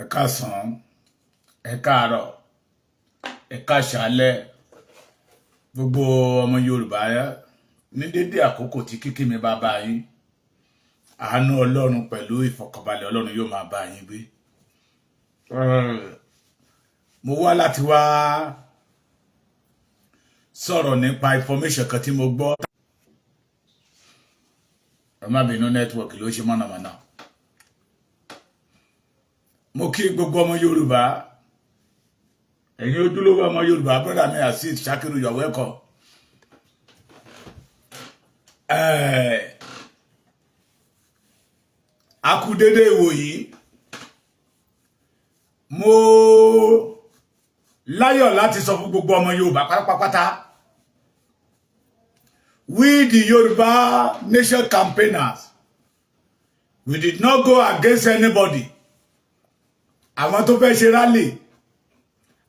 Ẹ káàsán, ẹ káàárọ̀, ẹ káàṣálẹ́, gbogbo ọmọ Yorùbá, ní dédé àkókò tí kíkí mi bá bá yín, àánú Ọlọ́run pẹ̀lú ìfọ̀kànbalẹ̀ Ọlọ́run yóò máa bá yín gbé. Mo wá láti wá sọ̀rọ̀ nípa information kan tí mo gbọ́. Ẹ má bínú, network ló ṣe mọ̀nàmọ́ná. Mo kí gbogbo ọmọ Yorùbá, ẹ̀yin ojúlówó ọmọ Yorùbá. Brother mi Azeez Shakiru, you are welcome. A kú dédé ìwòyí. Mo láyọ̀ láti sọ fún gbogbo ọmọ Yorùbá pátápátá, we the Yorùbá nation campaigners, we did not go against anybody. Àwọn tó fẹ́ ṣe rally,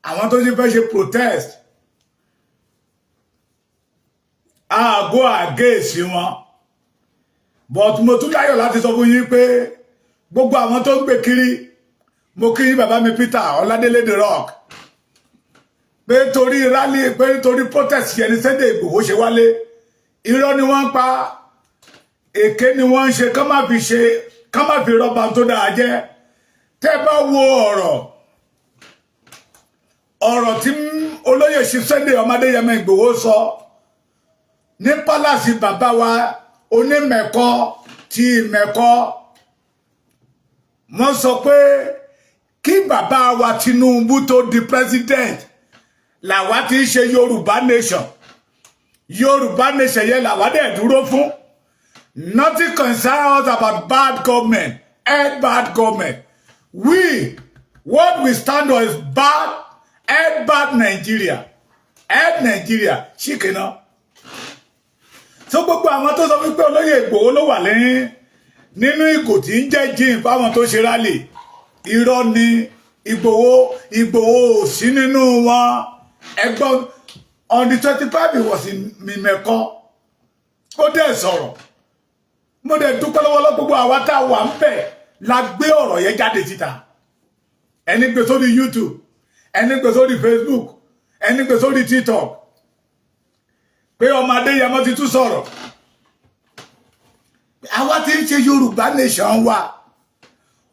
àwọn tó fẹ́ ṣe protest, a go against wọn. But mo tún láyọ̀ láti sọ fún yín pé gbogbo àwọn tó ń gbé kiri, mo kí bàbá mi Peter Ọládélé the Rock, pé torí rally, pé torí protest yẹn ní Sunday Ìgbòho ṣe wálé, irọ́ ni wọ́n ń pa, èké ni wọ́n ń ṣe, kán má fi ṣe, kán má fi rọ́bà tó dáa jẹ́. Tẹ́ bá wo ọ̀rọ̀ tí olóyè ṣe Sunday ọmọ Adéyẹmọ Ìgbòho sọ ní palace bàbá wa onímẹ̀kọ tí ìmẹ̀kọ, wọ́n sọ pé kí bàbá wa Tinubu tó di president làwa ti ń ṣe Yorùbá nation. Yorùbá nation yẹn làwa dẹ̀ dúró fún. Nothing concern us about bad government and bad government. We, what we stand on is bad and bad Nigeria and Nigeria ṣìkìnà. So gbogbo àwọn tó sọ wípé olóyè Ìgbòho ló wà lẹ́yìn nínú ìgò tí ń jẹ́ jíìn fáwọn tó ṣe rally, irọ́ ni. Ìgbòho ò sí nínú wọn. Ẹgbọ́n, on the 25 he was in Mìmẹ̀kọ, ó dẹ̀ sọ̀rọ̀. Mo dẹ̀ dúpẹ́ lọ́wọ́lọ́ gbogbo àwa tá a wà ń bẹ̀ la gbé ọ̀rọ̀ yẹn jáde síta. Ẹni gbé sórí YouTube, ẹni gbé sórí Facebook, ẹni gbé sórí TikTok pé ọmọ Adéyẹmọ ti tún sọ̀rọ̀. Àwa tí ń ṣe Yorùbá nation wa,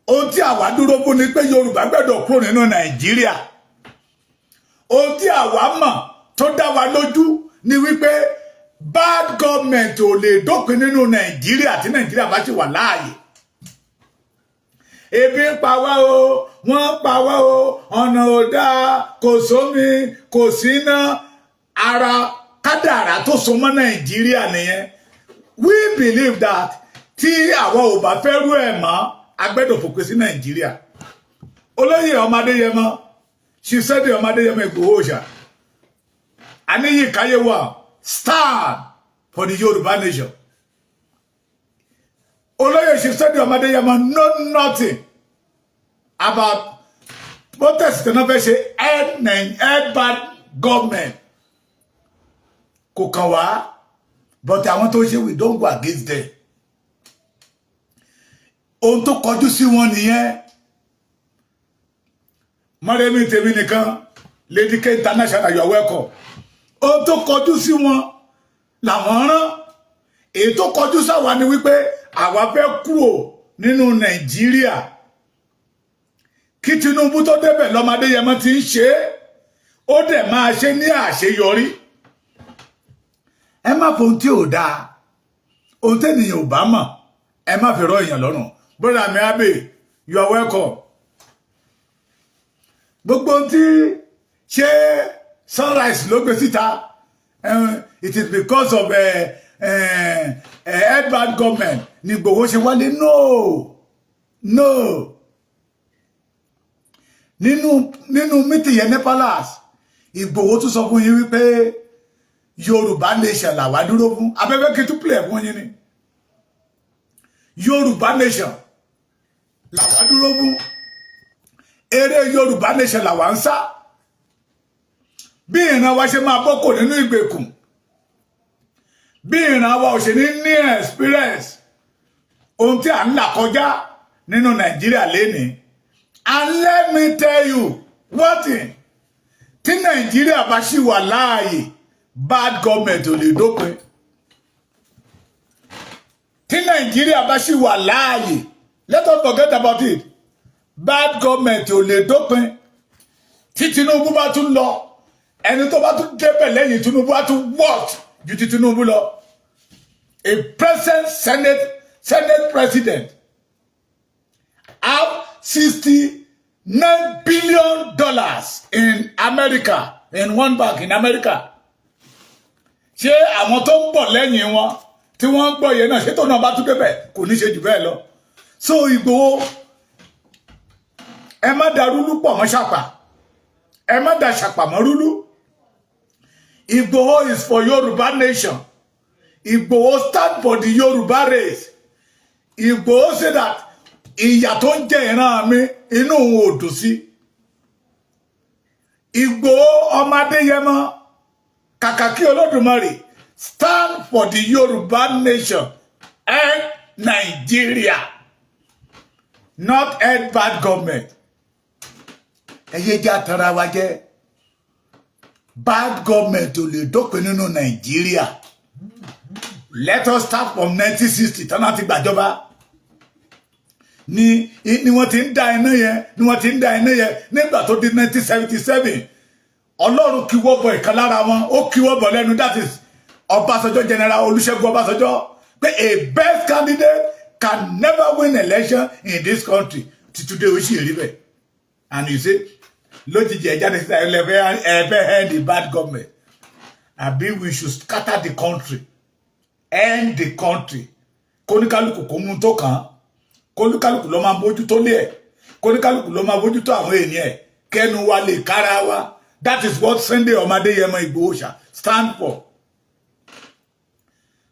ohun tí àwa dúró fún ni pé Yorùbá gbọ́dọ̀ kúrò nínú Nàìjíríà. Ohun tí àwa mọ̀ tó dá wa lójú ni wípé bad government ò lè dópin nínú Nàìjíríà tí Nàìjíríà bá ṣì wà láàyè. Ebi ń pa wá o, wọ́n ń pa wá o, ọ̀nà ò dáa, kò sómi, kò síná. Ara kádàrá tó so mọ́ Nàìjíríà nìyẹn. We believe that tí àwa ò bá fẹ́ rú ẹ̀ mọ́, a gbọ́dọ̀ fòpin sí Nàìjíríà. Olóyè ọmọ Adéyẹmọ, Sunday ọmọ Adéyẹmọ Ìgbòho Òòṣà Aníyì Káyéwà, stand for the Yorùbá nation. Olóyè Sunday ọmọ Adéyẹmọ know nothing about protest tí wọ́n fẹ́ ṣe, end bad government, kò kàn wá. But àwọn tó ṣe, we don't go against them. Ohun tó kọjú sí wọn nìyẹn. Mọ́rẹ́mí tèmi nìkan, Lady K International, you are welcome. Ohun tó kọjú sí wọn làwọn rán. Èyí tó kọjú sáwa ni wípé àwa fẹ́ kúrò nínú Nàìjíríà. Kí Tinubu tó débẹ̀ lọ́mọ Adéyẹmọ ti ń ṣe é, ó dẹ̀ máa ṣe ní àṣeyọrí. Ẹ má fohun tí ò dáa, ohun tẹ́nìyàn ò bá mọ̀, ẹ má fi rọ èèyàn lọ́rùn. Brother mi Abe, you are welcome. Gbogbo ohun tí ṣé Sunrise ló gbé síta, it is because of bad government ni Ìgbòho ṣe wálé. No, no. Nínú meeting yẹn ní palace, Ìgbòho tún sọ fún yín wípé Yorùbá nation làwa dúró fún. Abẹ́fẹ́ kí tún play fún yín ni. Yorùbá nation làwa dúró fún, eré Yorùbá nation làwa ń sá, bí ìran wa ṣe máa bọ́kò nínú ìgbèkùn, bí ìran wa ò ṣe ní ní experience ohun tí à ń là kọjá nínú Nàìjíríà lénìí. And let me tell you one thing: tí Nàìjíríà bá ṣì wà láàyè, bad government ò lè dópin. Tí Nàìjíríà bá ṣì wà láàyè, let us forget about it, bad government ò lè dópin. Tí Tinubu bá tún lọ, ẹni tó bá tún débẹ̀ lẹ́yìn Tinubu á tún worse ju ti Tinubu lọ. A present senate president have $69 billion in America, in one bank in America. Ṣé àwọn tó ń bọ̀ lẹ́yìn wọn tí wọ́n ń gbọ́ yẹn náà, ṣé tó náà bá tún débẹ̀, kò ní ṣe jù bẹ́ẹ̀ lọ? So Ìgbòho, ẹ má da rúlú pọ̀ mọ́ ṣàpà, ẹ má da ṣàpà mọ́ rúlú. Ìgbòho is for Yorùbá nation. Ìgbòho stand for the Yorùbá race. Ìgbòho say that ìyà tó ń jẹ ìran mi, inú òun ò dùn sí. Ìgbòho ọmọ Adéyẹmọ, kàkà kí Olódùmarè, stand for the Yorùbá nation and Nigeria, not end bad government. Ẹ yé jẹ́ àtàrà wa jẹ́. Bad government ò lè dópin nínú Nàìjíríà. Let us start from 1960 tán láti gbàjọba ni wọ́n ti ń dá iná yẹn, ni wọ́n ti ń dá iná yẹn. Nígbà tó di 1977, Ọlọ́run kíwọ́ bọ̀ ìkan lára wọn, ó kíwọ́ bọ̀ lẹ́nu, that is Ọbásanjọ́, General Olúṣẹ́gun Ọbásanjọ́, pé a best candidate can never win election in this country. Till today, ó sì rí bẹ́ẹ̀. And you say lójijì ẹ jáde síta, ẹ fẹ́ end the bad government, àbí we should scatter the country, end the country, kóníkálukú kó mú tó kàn án, kóníkálukú ló máa bójú tó lé ẹ̀, kóníkálukú ló máa bójú tó àwọn ènìyàn ẹ̀, kẹ́nu wa lè kára wa? That is what Sunday Ọmọdéyẹmọ Ìgbòho ṣá stand for.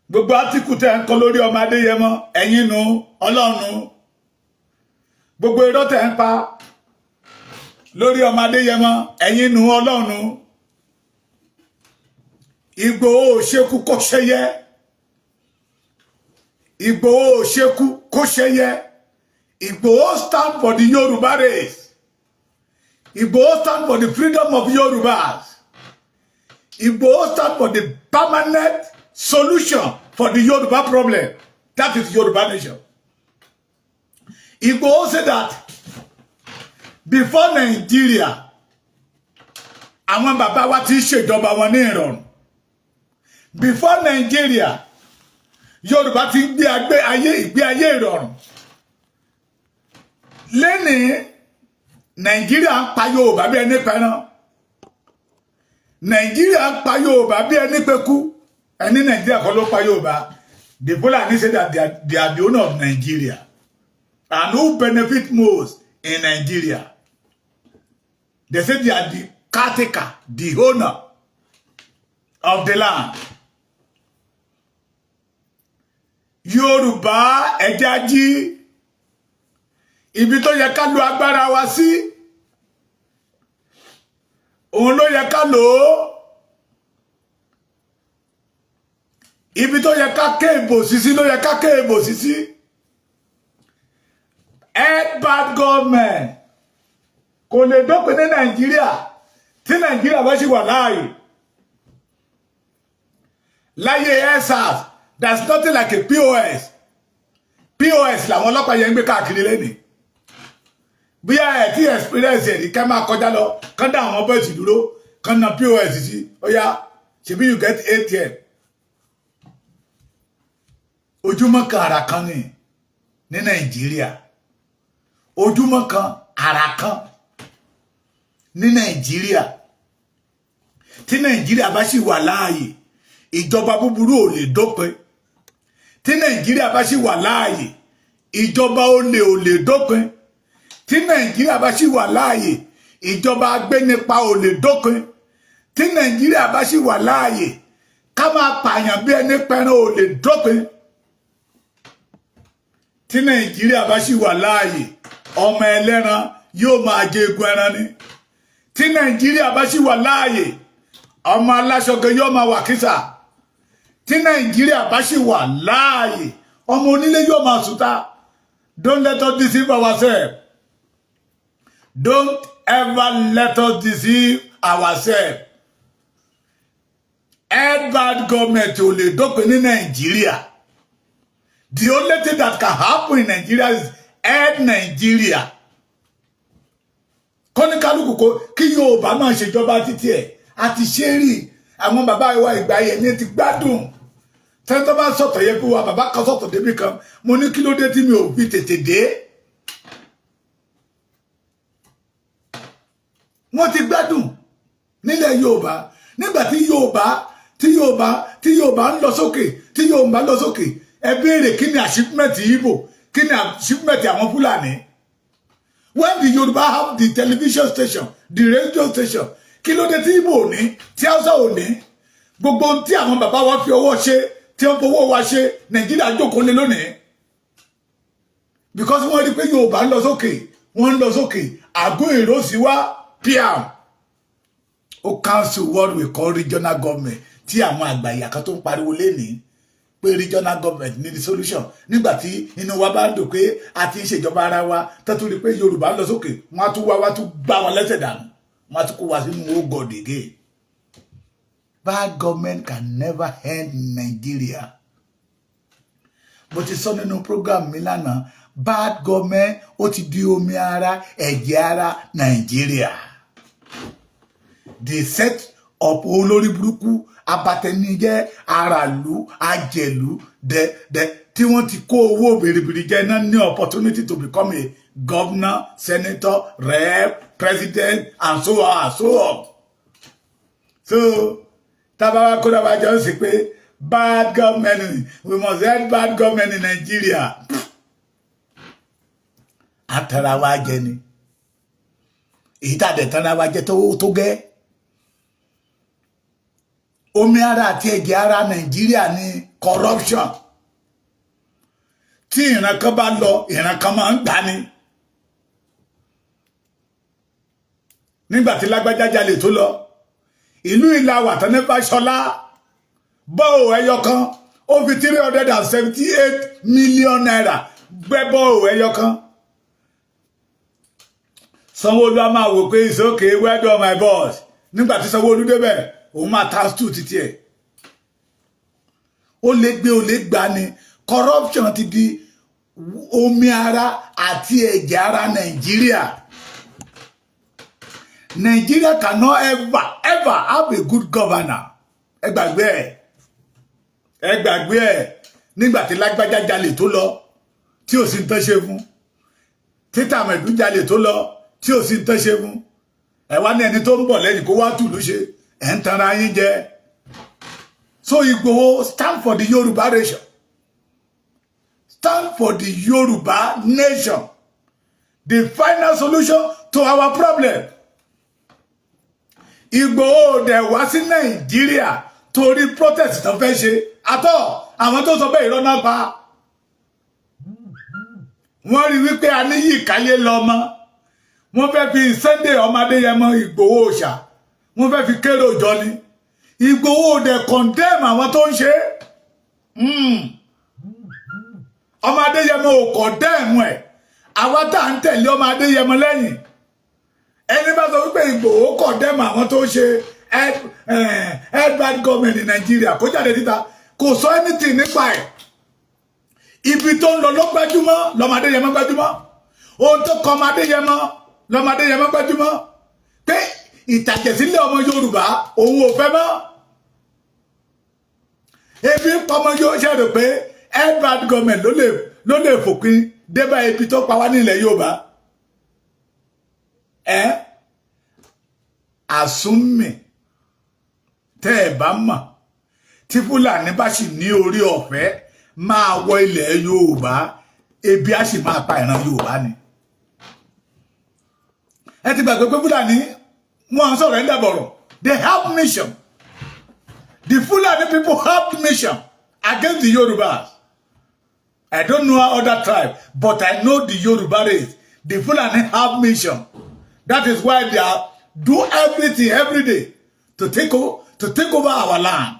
Gbogbo átíkù tẹ́ ń kọ lórí ọmọ Adéyẹmọ, ẹ̀yin nu Ọlọ́run. Gbogbo irọ́ tẹ́ ń pa lórí ọmọ Adéyẹmọ, ẹ̀yin nu Ọlọ́run. Ìgbòho ṣekú kó ṣẹyẹ. Ìgbòho ṣekú kó ṣẹyẹ. Ìgbòho stand for the Yorùbá race. Ìgbòho stand for the freedom of Yorùbás. Ìgbòho stand for the permanent solution for the Yorùbá problem, that is Yorùbá nation. Ìgbòho say that before Nigeria, àwọn bàbá wa ti ṣèjọba wọn ní ìrọ̀rùn. Before Nigeria, Yorùbá ti ń gbé agbé ayé, ìgbé ayé ìrọ̀rùn. Lẹ́nìí, Nàìjíríà ń pa Yorùbá bí ẹni pẹran. Nàìjíríà ń pa Yorùbá bí ẹni pẹkú. Ẹni Nàìjíríà kọ́ ló pa Yorùbá. The Fulani say that they are the owner of Nigeria, and who benefit most in Nigeria? They say they are the caretaker, the owner of the land. Yorùbá, ẹja jí. Ibi tó yẹ ká lo agbára wa sí, òun ló yẹ ká lò ó. Ibi tó yẹ ká ké ìbò sí ló yẹ ká ké ìbò sí. End bad government kò lè dópin ní Nàìjíríà tí Nàìjíríà bá ṣì wà láàyè. Láyé EndSARS, there's nothing like a POS. POS làwọn ọlọ́pàá yẹn ń gbé káàkiri lẹ́nìí. Bí ẹ tí experience ẹ̀ rí, ká máa kọjá lọ, kán dá àwọn boys dúró, kán na POS sí, ó yá, ṣebí you get ATM. Ojúmọ́ kan àrà kan ní ní Nàìjíríà. Ojúmọ́ kan àrà kan ní Nàìjíríà. Tí Nàìjíríà bá sì wà láàyè, ìjọba búburú ò lè dópin. Tí Nàìjíríà bá sì wà láàyè, ìjọba olè ò lè dópin. Tí Nàìjíríà bá sì wà láàyè, ìjọba agbénipa ò lè dópin. Tí Nàìjíríà bá sì wà láàyè, ká máa pààyàn bí ẹni pẹran ò lè dópin. Tí Nàìjíríà bá sì wà láàyè, ọmọ ẹlẹ́ran yóò máa jẹ egun ẹran ni. Tí Nàìjíríà bá sì wà láàyè, ọmọ aláṣọgẹ yóò máa wà kísà. Tí Nàìjíríà bá sì wà láàyè, ọmọ onílé yóò máa sùta. Don't let us deceive ourselves. Don't ever let us deceive ourselves. End bad government ò lè dópin ní Nàìjíríà. The only thing that can happen in Nigeria is end Nigeria. Kọ́níkálukú kó kí Yorùbá máa ṣèjọba títí ẹ̀ àti ṣe rí. Àwọn bàbá wa ìgbà yẹn ní ti gbádùn tẹ́tọ́ bá sọ̀tọ̀ yẹ fún wa. Bàbá kan sọ̀tọ̀ débi kan, mo ní kí ló dé tí mi ò fi tètè dé. Wọ́n ti gbádùn nílẹ̀ Yorùbá nígbà tí Yorùbá tí Yorùbá tí Yorùbá ń lọ sókè, tí Yorùbá ń lọ sókè. Ẹ béèrè, kí ni achievement Igbo? Kí ni achievement àwọn Fúlàní? When the Yorùbá have the television station, the radio station, kí ló dé tí Igbo ò ní, tí Hausa ò ní? Gbogbo ohun tí àwọn bàbá wa fi ọwọ́ ṣe, tí wọ́n fowó wa ṣe, Nàìjíríà jókòó lé lónìí because wọ́n rí pé Yorùbá ń lọ sókè, wọ́n ń lọ sókè. Àgọ́ èrò sí wá pm, ó cancel what we call regional government, tí àwọn àgbà ìyà kan tó ń pariwo lénìí pé regional government ní the solution. Nígbà tí inú wa bá ń dùn pé a ti ń ṣèjọba ara wa, tó tún rí pé Yorùbá ń lọ sókè, wọ́n á tún wá wá tún gbá wọn lẹ́sẹ̀ dànù, wọ́n á tún kó wa sínú oh God again. Bad government can never end Nigeria. Mo ti sọ nínú program mi lánàá, bad government ó ti di omi ara, ẹ̀jẹ̀ ara Nàìjíríà. The set up olórí burúkú, abatẹnijẹ́, aráàlú ajẹ̀lú dẹ tí wọ́n ti kó owó bèrèbèrè jẹ náà ní opportunity to become a governor, senator, rep, president and so on and so on. So tábàwá kó dábàá jọ sí pé bad government, we must end bad government in Nigeria, àtàrà wa jẹ ni. Èyí tá a dẹ̀ tara wa jẹ tó gẹ́, omi ara àti ẹ̀jẹ̀ ara Nàìjíríà ní corruption. Tí ìran kan bá lọ, ìran kan máa ń gbà ní. Nígbà tí lágbájá jalè tó lọ, ìlú ìlà wàtán ní Fáṣọlá, bọ́ọ̀ ẹyọ kan, ó fi ₦378 million gbẹ́ bọ́ọ̀ ẹyọ kan. Sanwó-Olú a máa wò pé it's okay, well done, my boss. Nígbà tí Sanwó-Olú débẹ̀, òun máa tax two títí ẹ̀. Ó lè gbé, ó lè gbà ní. Corruption ti di omi ara àti ẹ̀jẹ̀ ara Nàìjíríà. Nigeria cannot ever ever have a good governor. Ẹ gbàgbé ẹ, ẹ gbàgbé ẹ. Nígbà tí lágbájá jalè tó lọ, tí ò sí ń tán ṣe fún, títà mẹ̀dú jalè tó lọ, tí ò sí ń tán ṣe fún, ẹ wá ní ẹni tó ń bọ̀ lẹ́yìn kó wá tùlú ṣe. Ẹ̀ ń tanra yín jẹ. So Igboho stand for the Yoruba nation, stand for the Yoruba nation, the final solution to our problem. Ìgbòho dẹ̀ wá sí Nàìjíríà torí protest tó fẹ́ ṣe àtọ́. Àwọn tó sọ bẹ́ẹ̀, irọ́ náà pa. Wọ́n rí wípé a níyì káyé lọ́mọ. Wọ́n fẹ́ fi Sunday ọmọ Adéyẹmọ Ìgbòho ṣà, wọ́n fẹ́ fi kéré òjọ ni. Ìgbòho dẹ̀ condemn àwọn tó ń ṣe. Ọmọ Adéyẹmọ ò condemn ẹ̀. Àwa tá à ń tẹ̀lé ọmọ Adéyẹmọ lẹ́yìn, ẹni bá sọ wípé Ìgbòho condemn àwọn tó ń ṣe end bad government ní Nàìjíríà, kó jáde títa, kò sọ anything nípa ẹ̀. Ibi tó ń lọ ló gbájúmọ́, lọ́mọ Adéyẹmọ gbájúmọ́. Ohun tó kọ ọmọ Adéyẹmọ, lọ́mọ Adéyẹmọ gbájúmọ́, pé ìtàjẹ̀sílẹ̀ ọmọ Yorùbá, òun ò fẹ́ mọ́. Ebi ń pọmọ yóò ṣe rò pé end bad government ló lè fòpin débà ebi tó pa wá nílẹ̀ Yorùbá. Ẹ àsúnmì tẹ́ ẹ bá mọ̀, tí Fúlàní bá sì ní orí ọ̀fẹ́ máa wọ ilẹ̀ Yorùbá, ebi á sì máa pa ìran Yorùbá ni. Ẹ ti gbàgbé pé Fúlàní wọn sọ̀rọ̀ ẹ̀ ń dàbọ̀rọ̀. They have mission. The Fulani people have mission against the Yorubas. I don't know other tribe, but I know the Yoruba race. The Fulani have mission. That is why they are do everything every day to take over our land.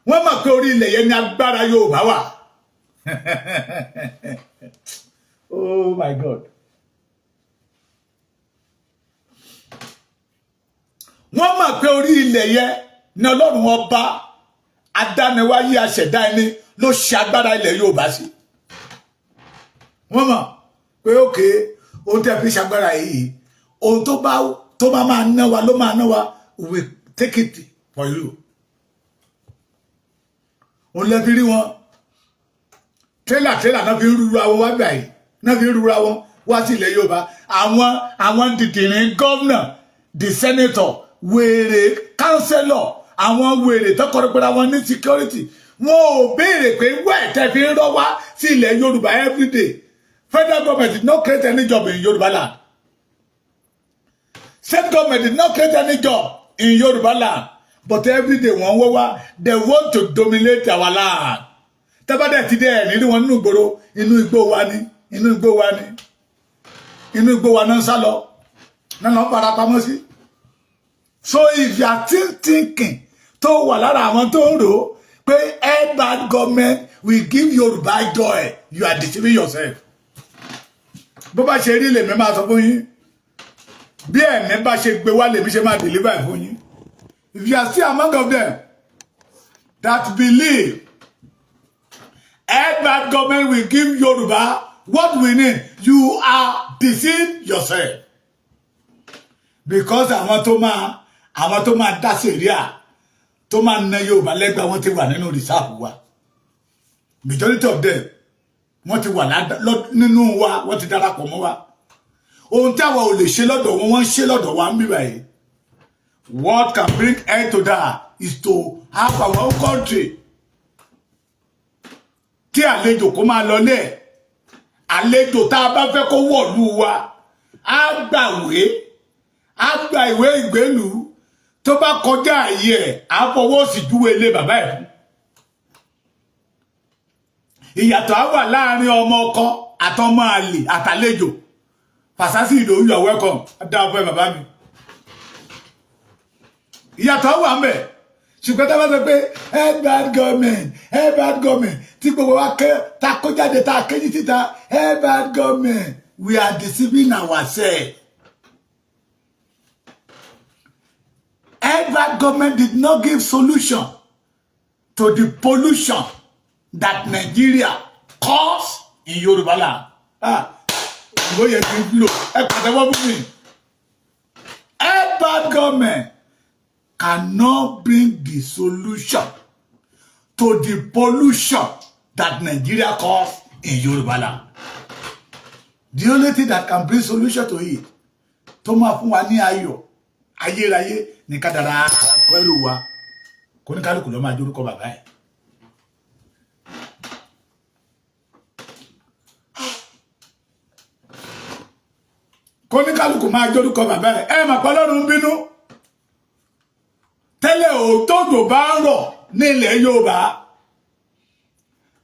Wọ́n mọ̀ pé orí ilẹ̀ yẹn ní agbára Yorùbá wà. Oh my God. Wọ́n mọ̀ pé orí ilẹ̀ yẹn ní Ọlọ́run Ọba adániwáyé aṣẹ̀dá ẹni ló ṣe agbára ilẹ̀ Yorùbá sí. Wọ́n mọ̀ pé òkè ohun tẹ́ fi ṣagbára yìí, ohun tó bá máa ná wa ló máa ná wa. We take it for you. Òun lẹ́ fi rí wọn, tírélà tírélà náà fi ń rúra wọn wá gbà yìí, náà fi ń rúra wọn wá sí ilẹ̀ Yorùbá. Àwọn dìdìrín gómìnà, the senator, wèrè councillor, àwọn wèrè tó kọ́ pé wọn ní security, wọn ò béèrè pé wẹ́ẹ̀ tẹ́ fi ń rọ́ wá sí ilẹ̀ Yorùbá everyday. Federal government did not create any job in Yorùbá land. State government did not create any job in Yorùbá land, but everyday wọ́n wọ́ wá. They want to dominate our land. Tẹ́bàdẹ̀ ti dẹ́ ẹ̀ nírí wọn nínú ìgboro, inú igbó wa ni, inú igbó wa ni, inú igbó wa náà ń sá lọ, náà lọ fara pamọ́ sí. So if you are still thinking, tó wà lára àwọn tó ń rò ó pé a bad government will give Yorùbá joy, you are deceiving yourself. Bó bá ṣe rí lèmi máa sọ fún yín. Bí ẹ̀mí bá ṣe gbé wá lèmi ṣe máa deliver fún yín. If you are still among of them that believe a bad government will give Yoruba what we need, you are deceiving yourself, because àwọn tó máa dá sẹ̀ríà, tó máa na Yorùbá lẹ́gbàá, wọ́n ti wà nínú reserve wa. Majority of them, wọ́n ti wà nínú wa, wọ́n ti darapọ̀ mọ́ wa. Ohun tí àwa ò lè ṣe lọ́dọ̀ wọn, wọ́n ń ṣe lọ́dọ̀ wa ń bí báyìí. What can bring end to that is to have our own country, kí àlejò kó máa lọ lé ẹ̀. Àlejò tá a bá fẹ́ kó wọ̀lú wa, á gbàwé, á gba ìwé ìgbélú. Tó bá kọjá àyè ẹ̀, á fọwọ́ sí júwe ilé bàbá ẹ̀ fún. Ìyàtọ̀ á wà láàrin ọmọ ọkọ àtọmọ àlè àtàlejò. Fàṣásì Ìdòwú, you are welcome. Dá ọpẹ́ bàbá mi. Ìyàtọ̀ wà ń bẹ̀. Ṣùgbọ́n tá a bá sọ pé head bad government, head bad government, tí gbogbo wa ké ta kó jáde, tá a kéjì síta, head bad government, we are deceiving ourselves. Head bad government did not give solution to the pollution that Nigeria caused in Yoruba land. Ah, ìwé yẹn ti ń lò, ẹ pàtẹ́wọ́ fún mi. Head bad government cannot bring the solution to the pollution that Nigeria caused in Yoruba land. The only thing that can bring solution to it, tó máa fún wa ní ayọ̀ ayérayé, ní kádàrá pẹ̀lú wa, kó ní kálukú ló máa jórúkọ bàbá ẹ̀. Kó ní kálukú máa jórúkọ bàbá ẹ̀. Ẹ mà pa Ọlọ́run bínú tẹ́lẹ̀. Òtójò bá ń rọ̀ ní ilẹ̀ Yorùbá,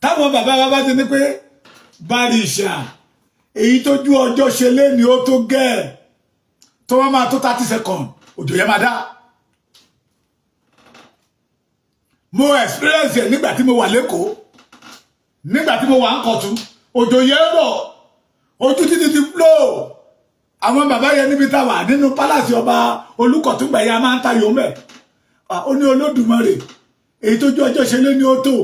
táwọn bàbá wa bá ti ní pé bàrìṣà, èyí tójú ọjọ́ ṣe lé ní ó tó gẹ́ ẹ̀, tó wọ́n máa tó 30 seconds, òjò yẹn máa dá. Mo experience ẹ̀ nígbà tí mo wà lẹ́kọ̀ọ́, nígbà tí mo wà ń Kọ̀tún. Òjò yẹn rọ̀, ojú títí ti flow. Àwọn bàbá yẹn níbi tá a wà nínú pálásì ọba Olùkọ̀tún gbà yẹn, a máa ń tayò mẹ́. Ó ní Olódùmarè, èyí tójú ọjọ́ ṣe lé ní ó tó,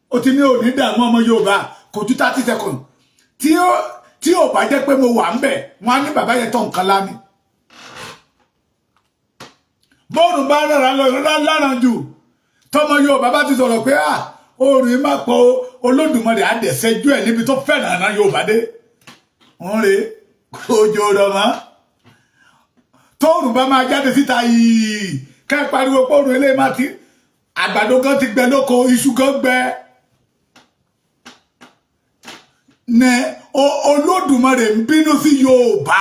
ó ti ní òní dààmú ọmọ Yorùbá. Kò ju 30 seconds. Tí ó bá jẹ́ pé mo wà ń bẹ̀, wọ́n á ní bàbá yẹn tọ̀ nǹkan lání. Bóòrùn bá rárá lọ lára jù, tọmọ Yorùbá bá ti sọ̀rọ̀ pé à oòrùn yìí má pọ̀, Olódùmarè á dẹ̀ ṣẹ́jú ẹ̀ níbi tó fẹ́ràn náà Yorùbá dé ń re ojú rọ̀ mọ́. Tóòrùn bá máa jáde síta yìí, ká pariwo pọ́ọ̀rùn eléyìí má ti, àgbàdo kan ti gbẹ lóko, iṣu kan gbẹ ní. Olódùmarè ń bínú sí Yorùbá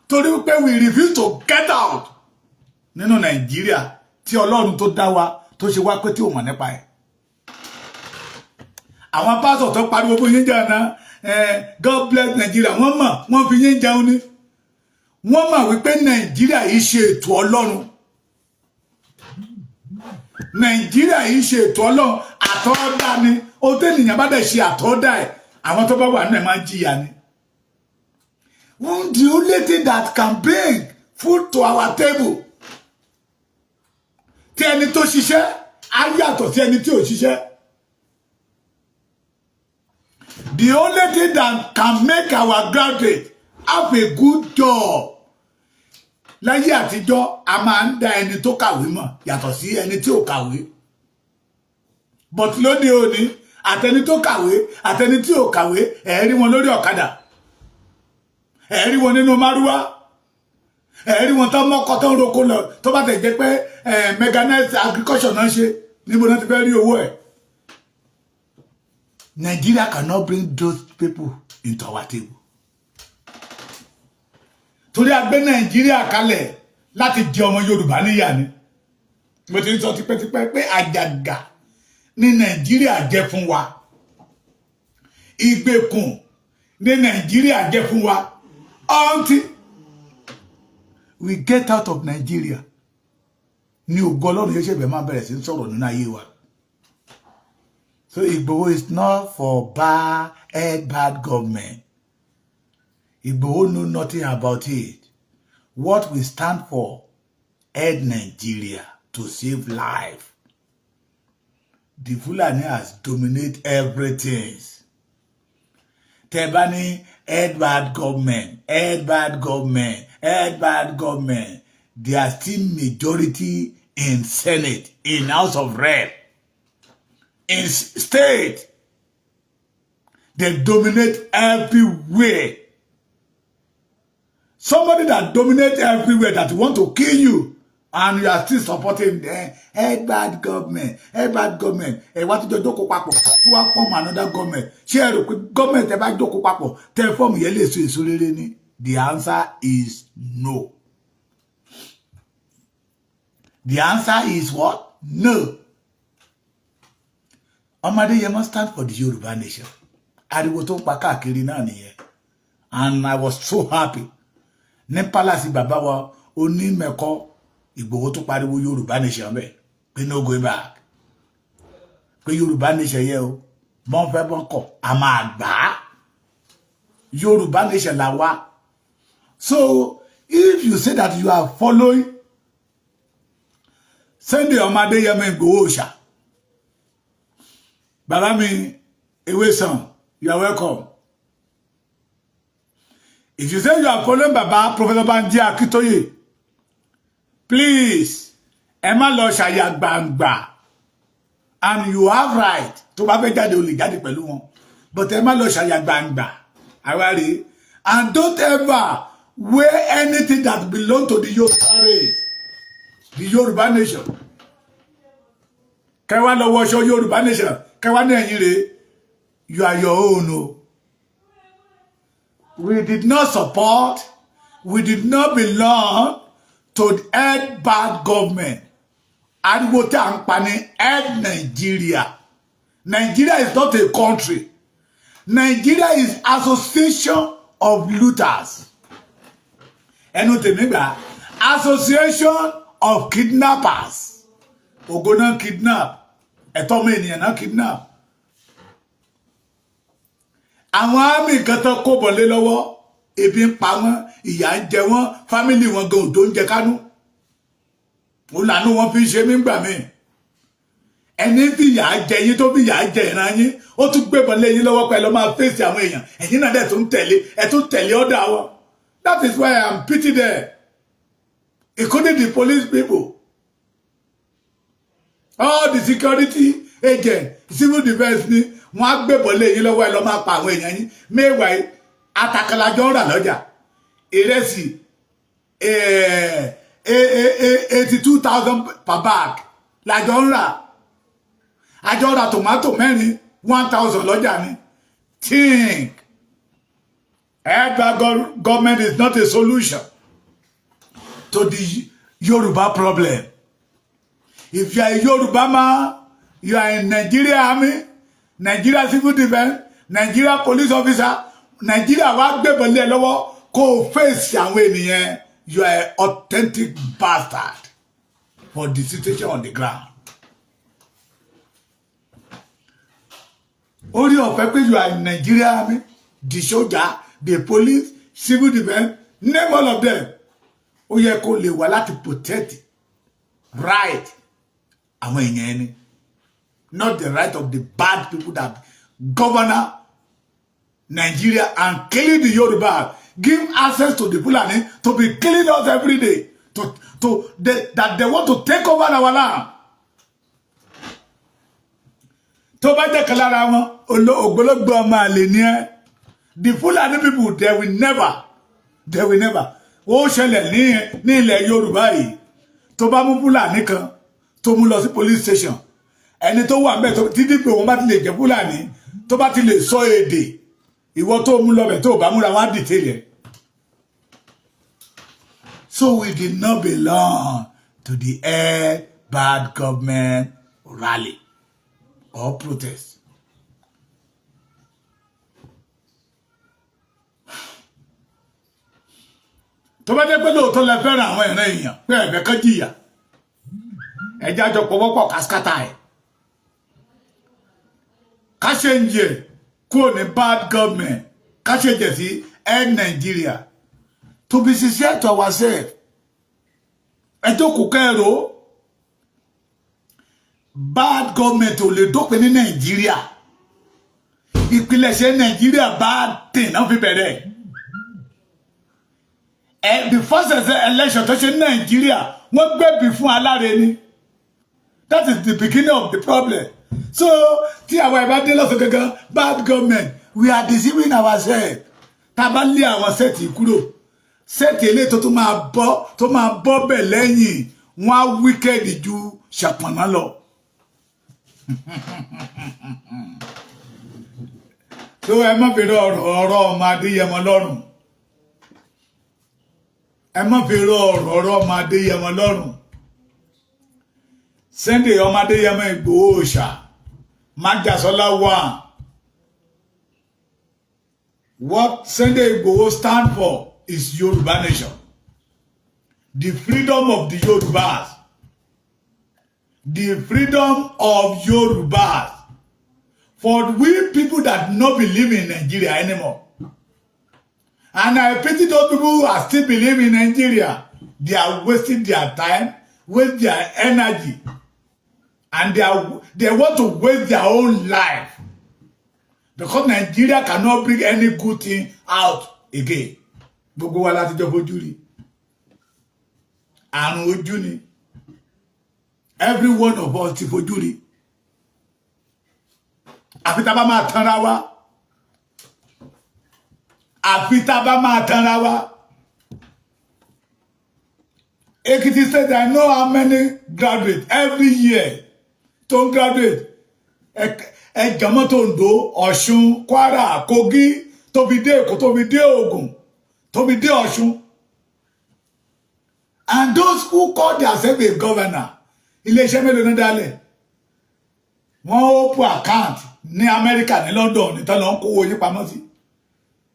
torí pé we refuse to get out nínú Nàìjíríà tí Ọlọ́run tó dá wa, tó ṣe wá pé tí ò mọ̀ nípa ẹ̀. Àwọn pásọ̀ tó pariwo fún yín jẹ́ náà, God bless Nigeria, wọ́n mọ̀ wọ́n fi yín jẹun ni. Wọ́n mọ̀ wípé Nàìjíríà yìí ṣe ètò Ọlọ́run. Nàìjíríà yìí ṣe ètò Ọlọ́run, àtọ́dá ni. Ó tẹ́nìyàn bá dẹ̀ ṣe àtọ́dá ẹ̀, àwọn tó bá wà nínú ẹ̀ máa ń jìyà ni. The only thing that can bring food to our table Tí ẹni tó ṣiṣẹ́ á yàtọ̀ sí ẹni tí ò ṣiṣẹ́. The only thing that can make our graduate have a good job, láyé àtijọ́, a máa ń dá ẹni tó kàwé mọ̀ yàtọ̀ sí ẹni tí ò kàwé, but lóde òní, àtẹni tó kàwé, àtẹni tí ò kàwé, ẹ̀ rí wọn lórí ọ̀kadà, ẹ̀ rí wọn nínú márúwá, ẹ̀ rí wọn tó mọ́kọ́ tó ń roko lọ. Tó bá tẹ̀ jẹ́ pé mechanized agriculture náà ṣe, níbo náà ti fẹ́ rí owó ẹ̀? Nigeria cannot bring those people into our table, torí a gbé Nàìjíríà kalẹ̀ láti jẹ ọmọ Yorùbá níyà ni. Mo ti ń sọ tipẹ́tipẹ́ pé àjàgà ní Nàìjíríà jẹ́ fún wa, ìgbèkùn ní Nàìjíríà jẹ́ fún wa. Until we get out of Nigeria ní ògo Ọlọ́run yóò ṣẹ̀bẹ̀ máa bẹ̀rẹ̀ sí ń sọ̀rọ̀ nínú ayé wa. So Igboho is not for bad government. Igboho know nothing about it. What we stand for, end Nigeria to save life. The Fulani has dominate everything. Tẹ́ bá ní end bad government, end bad government, end bad government, they are still majority in Senate, in House of Rep, in state. They dominate everywhere. Somebody that dominate everywhere, that want to kill you, and you are still supporting them. End bad government, end bad government. Ẹ wá tó jọ jókòó papọ̀ tí wàá form another government. Ṣé ẹ rò pé government ẹ bá jókòó papọ̀ tẹ form yẹn lè so èso rere ni? The answer is no. The answer is what? No. Ọmọ Adéyẹmọ stand for the Yorùbá nation. Ariwo tó ń pa káàkiri náà nìyẹn, and I was so happy ní palace bàbá wa onímẹ̀kọ Ìgbòho tó pariwo Yorùbá nation bẹ́ẹ̀, pé no going back, pé Yorùbá nation yẹ o, bọ́n fẹ́ bọ́n kọ̀, a máa gbà á. Yorùbá nation là wá. So if you say that you are following Sunday ọmọ Adéyẹmọ Ìgbòho Òòṣà, bàbá mi Ewésàn, you are welcome. If you say you are following Baba Professor Banji Akintoye, please, ẹ má lọ ṣàyà gbangba, and you have right. Tó bá fẹ́ jáde, o lè jáde pẹ̀lú wọn, but ẹ má lọ ṣàyà gbangba àwárí, and don't ever wear anything that belong to the Yoruba race, the Yoruba nation. Kẹwàá lọ wọṣọ Yorùbá nation, kẹwàá ní ẹ̀yìn rẹ̀. You are your own o. We did not support, we did not belong to the end bad government. Ariwo tí a ń pa ní end Nigeria. Nigeria is not a country. Nigeria is association of looters. Ẹnu tèmi gbà, association of kidnappers. Ògo náà kidnap, ẹ̀tọ́ ọmọ ènìyàn náà kidnap. Àwọn army kan tó kó bọ̀lé lọ́wọ́, ebi ń pa wọ́n, ìyà ń jẹ wọ́n, family wọn gan òjò ń jẹ kánú. Ó lànà wọn fi ń ṣe mí gbà mí. Ẹni fi ìyà jẹ yín, tó fi ìyà jẹ ìran yín, ó tún gbébọn lé yín lọ́wọ́ pẹ̀lú máa fèsì àwọn èèyàn. Ẹ̀yin náà dẹ̀ tún tẹ̀lé, ẹ̀ tún tẹ̀lé ọ̀dà wọn. That is why I am pity them, including the police people, all the security agent, civil defence ni wọ́n á gbébọn lé yín lọ́wọ́, ẹ lọ́ máa pa àwọn èèyàn yín. Mẹ́wàá atakalajọ ń rà lọ́jà, ìrẹsì 82,000 per bag lájọ ń rà. Àjọ ra tòmátò mẹ́rin 1,000 lọ́jà ni. Think, Ẹgbà government is not a solution to the Yoruba problem. If you are a Yoruba man, you are in Nigeria army, Nigeria civil defence, Nigeria police officer, Nigeria wá gbébọn lé ẹ lọ́wọ́ kó o fèsì àwọn ènìyàn, you are an authentic bastard for the situation on the ground. Orí ọ̀fẹ́ pé you are in Nigeria army, the soldier, the police, civil defence, name all of them, ó yẹ kó lè wà láti protect right. Àwọn èèyàn ẹni, not the right of the bad people that govern Nigeria and killing the Yoruba, give access to the Fulani to be killing us every day, that they want to take over our land. Tó bá jẹ́ kan lára wọn, ògbólógbò ọmọ àlè ní ẹ́. The Fulani people, they will never, they will never. Ó ṣẹlẹ̀ ní ilẹ̀ Yorùbá yìí. Tó bá mú Fúlàní kan, tó mú lọ sí police station, ẹni tó wà bẹ́ẹ̀, títí pé òun bá ti lè jẹ́ Fúlàní, tó bá ti lè sọ èdè, ìwọ tó mú lọ bẹ̀, tó bá múra, wá dìtẹ̀ rẹ̀. So we did not belong to the End Bad Government rally or protest. Tó bá jẹ́ pé lóòótọ́ lẹ fẹ́ràn àwọn ìran èèyàn, pé ẹ̀fẹ́ kan jìyà, ẹjẹ́ àjọ pọ̀wọ́pọ̀ kásíkátà ẹ̀, ká ṣe ń jẹ kúrò ní bad government, ká ṣe jẹ sí end Nigeria. To be sincere to ourselves, ẹ jókòó kẹ́rò, bad government ò lè dópin ní Nàìjíríà. Ìpilẹ̀ṣẹ̀ Nàìjíríà, bad thing náà fi bẹ̀rẹ̀ ẹ. The first election tó ṣe ní Nàìjíríà, wọ́n gbẹ̀bí fún aláre ni. That is the beginning of the problem. So tí àwa ìbá dé lọ́sọ̀ gangan, bad government, we are deceiving ourselves. Tá a bá lé àwọn set kúrò, set eléyìí tó tún máa bọ́, tó máa bọ́ bẹ̀ lẹ́yìn wọ́n á wicked ju ṣàpọ̀nà lọ. So ẹ má fi ọ̀rọ̀ ọ̀rọ̀ ọmọ Adéyẹmọ lọ́rùn. Ẹ má fi ọ̀rọ̀ ọ̀rọ̀ ọmọ Adéyẹmọ lọ́rùn. Sunday ọmọ Adéyẹmọ Ìgbòho Òòṣà Májàsọ́lá one. What Sunday Igboho stand for is Yoruba nation, the freedom of the Yorubas, the freedom of Yorubas, for we people that no believe in Nigeria anymore. And I pity those people who are still believe in Nigeria. They are wasting their time, waste their energy, and they want to waste their own life, because Nigeria cannot bring any good thing out again. Gbogbo wa láti jọ fojú rí àrùn ojú ni. Every one of us ti fojú rí, àfi tá a bá máa tanra wa, àfi tá a bá máa tanra wa. Ekiti State, I know how many graduates every year tó ń graduate. Ẹjọmọ tó Oǹdó, Ọ̀ṣun, Kwara, Kogi, tó fi dé Èkó, tó fi dé Ògùn, tó fi dé Ọ̀ṣun. And those who call themselves a governor, iléeṣẹ́ mélòó ní dálẹ̀? Wọ́n open account ní Amẹ́ríkà, ní London, ní tán lọ ń kówó yín pamọ́ sí.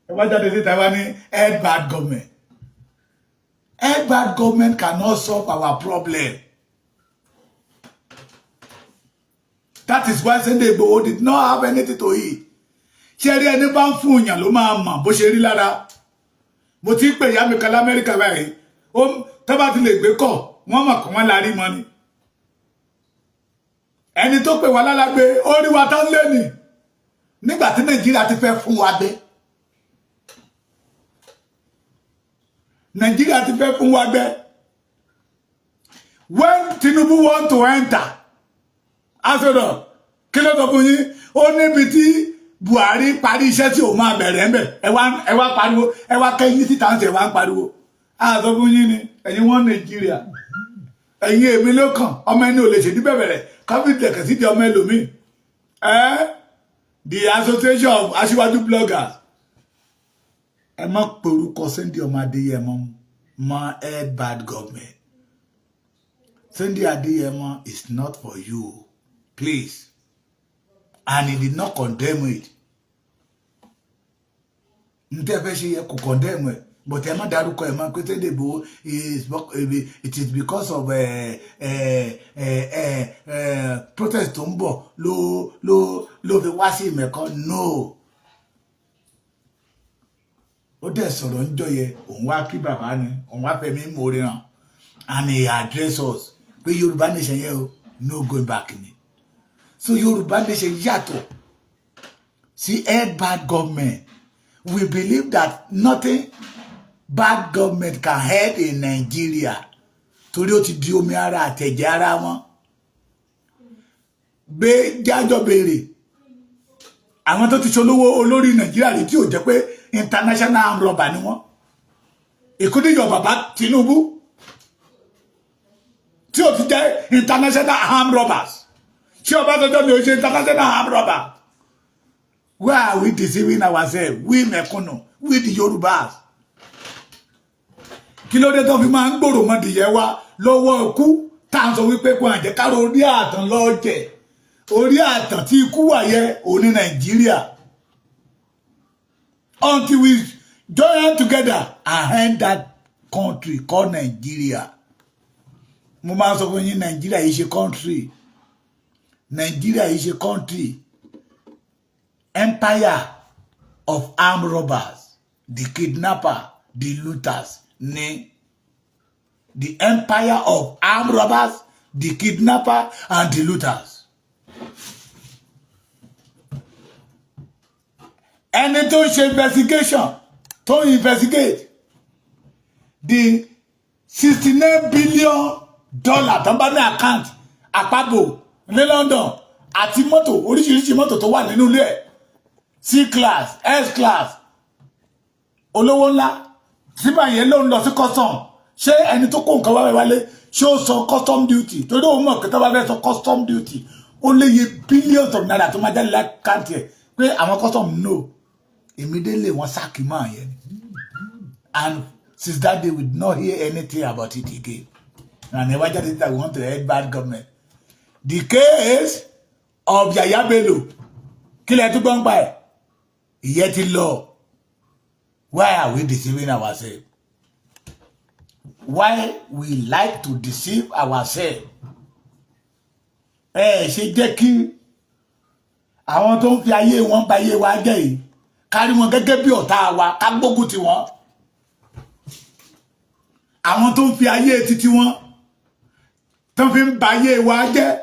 Ẹ wá jáde síta, wá ní end bad government. End bad government cannot solve our problem. That is why Sunday Igboho did not have anything to eat. Ṣé rí, ẹni bá ń fún èèyàn ló máa mọ̀ bó ṣe rí lára. Mo ti ń pè ìyá mi kan l'Amẹ́ríkà báyìí. Ó tó bá ti lè gbé kọ̀, wọ́n mọ̀ kí wọ́n la rí mọ́ ni. Ẹni tó pè wá lálágbé, ó rí wa tán lé ní nígbà tí Nàìjíríà ti fẹ́ fún wa gbé. Nàìjíríà ti fẹ́ fún wa gbé. When Tinubu want to enter Aso Rock, kí ló sọ fún yín? Ó níbi tí Buhari parí iṣẹ́ tí òun máa bẹ̀rẹ̀ ńbẹ̀. Ẹ wá pariwo, ẹ wá kẹ́yìn síta ń sẹ̀, wá ń pariwo. A sọ fún yín ni, ẹ̀yin wọ́n Nàìjíríà, ẹ̀yin èmi ló kàn. Ọmọ ẹni ò lè ṣèdí bẹ̀rẹ̀ káfíńtì lẹ̀kẹ̀ sí di ọmọ ẹlòmíì. Ẹ the Association of Aṣíwájú Bloggers, ẹ má porúkọ Sunday ọmọ Adéyẹmọ mọ́ end bad government. Sunday Adéyẹmọ is not for you, please, and he did not condemn it. N tẹ́ fẹ́ ṣe yẹ kò condemn ẹ̀, but ẹ má dárúkọ ẹ má pé Sunday Igboho is, it is because of protest tó ń bọ̀ ló fi wá sí Ìmẹ̀kọ. No, ó dẹ̀ sọ̀rọ̀ ń jọ yẹ, òun wá kí bàbá ni, òun wá fẹ̀mí mórí hàn, and he address us pé Yorùbá nation yẹ o. No going back ni. So Yorùbá Nation yàtọ̀ sí end bad government. We believe that nothing bad government can head in Nigeria, torí ó ti di omi ara àtẹ̀jẹ̀ ara wọn. Gbé jájọ béèrè àwọn tó ti ṣolówó olórí Nàìjíríà rí tí ò jẹ́ pé international armed robber ni wọ́n, including your baba Tinubu, tí ò ti jẹ́ international armed robbers. Tí Ọbásanjọ́ ni ó ṣe international armed robber? Why are we deceiving ourselves, we mẹ̀kúnnù, we the Yorubas? Kí ló dé tó fi máa ń gbòrò mọ́dìyẹ wa lọ́wọ́ ikú, tá à ń sọ wípé kó àjẹkárò orí àtàn lọ́jẹ̀, orí àtàn tí ikú wà yẹ òní Nàìjíríà? Until we join together and end that country called Nigeria. Mo máa ń sọ fún yín, Nàìjíríà yìí ṣe country, Nàìjíríà yìí ṣe country. Empire of armed robbers, the kidnapper, the looters ni. The empire of armed robbers, the kidnapper and the looters. Ẹni tó ń ṣe investigation, tó ń investigate the $69 billion tó ń bá ní account àpapọ̀ ní London, àti mọ́tò, oríṣiríṣi mọ́tò tó wà nínú ilé ẹ̀, C class, S class, olówó ńlá síbà yẹn ló ń lọ sí custom. Ṣé ẹni tó kó nǹkan wáwé wálé, ṣé ó san custom duty? Torí òun mọ̀ pé tó bá fẹ́ san custom duty, ó léye billions of naira tó máa jáde l'account ẹ̀, pé àwọn custom no. Immediately wọ́n sack man yẹn, and since that day we did not hear anything about it again. And ẹ wá jáde síta, we want to end bad government. The case of Yaya Bello, kí lẹ tún gbọ́n pa ẹ̀? Ìyẹn ti lọ. Why are we deceiving ourselves? Why we like to deceive ourselves? Ẹ ṣe jẹ́ kí àwọn tó ń fi ayé wọn ba ayé wa jẹ́ yìí, kárí wọn gẹ́gẹ́ bí ọ̀tá wa, ká gbógun ti wọn. Àwọn tó ń fi ayé títí wọn tó fi ń ba ayé wa jẹ́,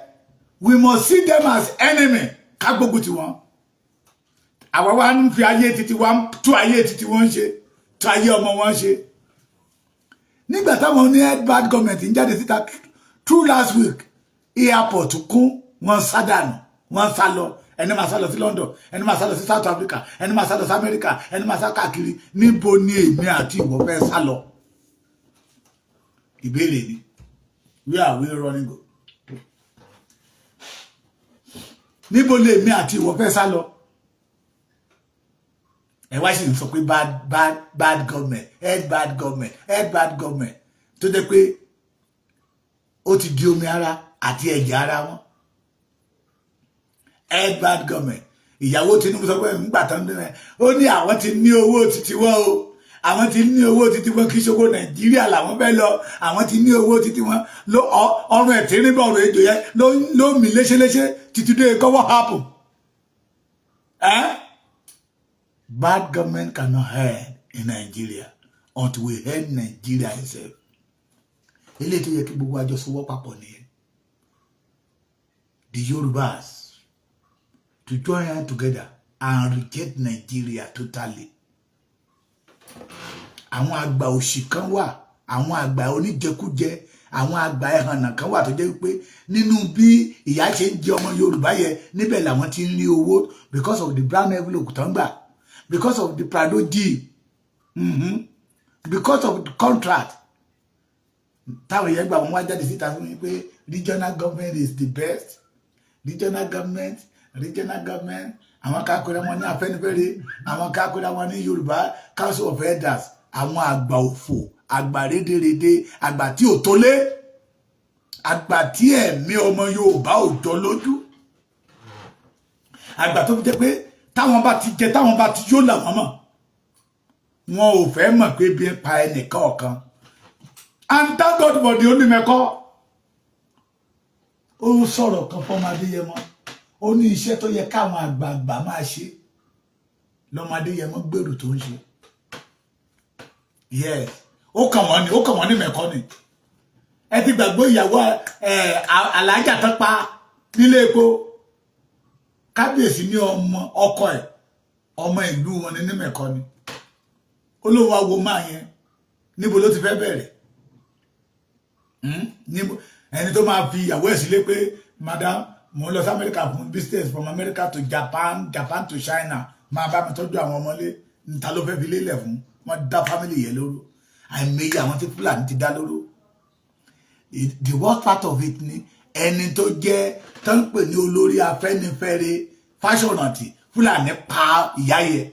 we must see them as enemy, ká gbógun ti wọn. Àwa wa ń fi ayé títí wa tú ayé títí wọn ṣe, tú ayé ọmọ wọn ṣe. Nígbà táwọn ní bad government ń jáde síta through last week, airport kún, wọn sá dànù, wọn sá lọ. Ẹni máa sá lọ sí London, ẹni máa sá lọ sí South Africa, ẹni máa sá lọ sí America, ẹni máa sá káàkiri. Níbo ni èmi àti ìwọ fẹ́ sá lọ? Ìbéèrè ni, where are we running go? Níbo ni èmi àti ìwọ fẹ́ sá lọ? Ẹ wá sì ń sọ pé bad, bad, bad government, head bad government, head bad government, tó jẹ́ pé ó ti di omi ara àti ẹ̀jẹ̀ ara wọn. Head bad government. Ìyàwó Tinubu sọ pé ńgbà tán ní ó ní àwọn ti ní owó títí wọn o, àwọn ti ní owó títí wọn, kì í ṣòwò Nàìjíríà làwọn fẹ́ lọ. Àwọn ti ní owó títí wọn ló ọrùn ẹ̀ tí ń bọ̀, ọ̀rọ̀ ejò yẹn ló mì léṣeléṣe títí dé kọ́. What happen? Eh? Bad government cannot end in Nigeria until we end Nigeria itself. Eléyìí tó yẹ kí gbogbo àjọ sowọ́ papọ̀ nìyẹn, the Yorubas to join hand together and reject Nigeria totally. Àwọn àgbà òṣì kan wà, àwọn àgbà oníjẹkújẹ, àwọn àgbà ẹhànnà kan wà tó jẹ́ wípé nínú bí ìyà ṣe ń jẹ ọmọ Yorùbá yẹ, níbẹ̀ làwọn ti ń rí owó, because of the brown envelope tó ń gbà, because of the Prado deal, because of the contract táwọn yẹn gbà. Wọn wá jáde síta fún mi pé regional government is the best. Regional government, regional government. Àwọn kákúrẹ́ wọn ní Afẹ́nifẹ́re, àwọn kákúrẹ́ wọn ní Yorùbá Council of Elders. Àwọn àgbà òfò, àgbà rédèrèdè, àgbà tí ò tó lé, àgbà tí ẹ̀mí ọmọ Yorùbá ò jọ lójú, àgbà tó fi jẹ́ pé táwọn bá ti jẹ, táwọn bá ti yó làwọn mọ̀, wọn ò fẹ́ mọ̀ pé bí ń pa ẹnìkan ọ̀kan. And thank God for the Olùmẹ̀kọ́. Ó sọ̀rọ̀ kan fọ́mọ Adéyẹmọ, ó ní iṣẹ́ tó yẹ káwọn àgbààgbà máa ṣe lọ́mọ Adéyẹmọ gbèrú tó ń ṣe. Yes, ó kàn wọ́n ní, ó kàn wọ́n ní mẹ́kọ́ ni. Ẹ ti gbàgbé ìyàwó ẹ alájà tán pa nílé epo. Kábíyèsí ní ọmọ ọkọ ẹ, ọmọ ìlú wọn ní nímẹ̀kọ ni. Ó lóun wá wo máa yẹn, níbo ló ti fẹ́ bẹ̀rẹ̀? Níbo ẹni tó máa fi ìyàwó ẹ̀ sílé pé, "Madam, mo ń lọ sí Amẹ́ríkà fún business, from America to Japan, Japan to China, máa bá mi tọ́jú àwọn ọmọlé"? Níta ló fẹ́ fi lélẹ̀ fún wọn dá family yẹn lóró. Àìmọye àwọn tí Fúlàní ti dá lóró. The worst part of it ni ẹni tó jẹ́ tó ń pè ní olórí Afẹ́nifẹ́re, Fáṣọ̀rántì, Fúlàní pa ìyá yẹ,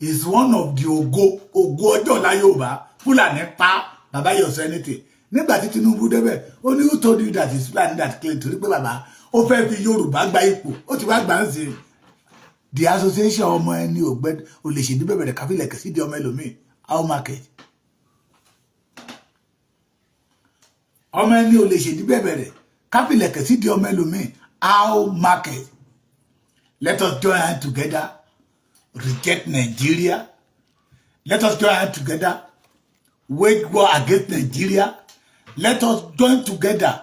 is one of the ògo ọjọ́ ọ̀la Yorùbá. Fúlàní pa bàbá yóò sọ anything. Nígbà tí Tinubu débẹ̀, ó ní, "Who told you that is Fúlàní that claim?" Torí pé bàbá ó fẹ́ fi Yorùbá gba ipò, ó ti wá gbà ń sìn. The association, ọmọ ẹni ògbẹ́ ò lè ṣèdí bẹ̀bẹ̀rẹ̀ káfílẹ̀ kẹsí di ọmọ ẹlòmíì. How market? Ọmọ ẹni ò lè ṣèdí bẹ̀bẹ̀rẹ̀ káfílẹ̀ kẹsí di ọmọ ẹlòmíì. How market? Let us join hands together, reject Nigeria. Let us join hands together, wage war against Nigeria. Let us join together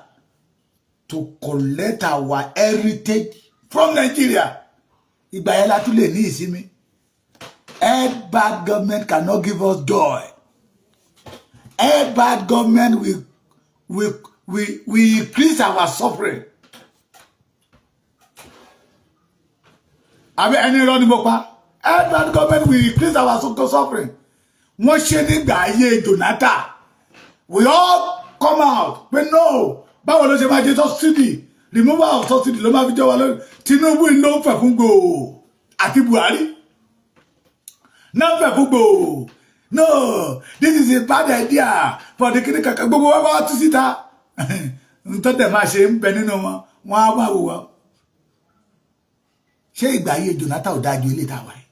to collect our heritage from Nigeria. Ìgbà yẹn la tún lè ní ìsinmi. Head bad government cannot give us joy. Head bad government will increase our suffering. Àbí ẹni irọ́ ni mo pa? Head bad government will increase our suffering. Wọ́n ṣe nígbà ayé Jonathan, we all come out pé no, báwo ló ṣe máa jẹ subsidy? Removal of subsidy ló máa fi jẹ́ wa lórí. Tinubu ló ń fẹ̀ fún gbòò àti Buhari náà ń fẹ̀ fún gbòò. No, this is a bad idea for the kiri kankan. Gbogbo wa wá tú síta, ntọ́ máa ṣe ń bẹ nínú wọn, wọn á wá wò wọ́n. Ṣé ìgbà ayé Jonathan ò dájú ilé ìtawà yìí?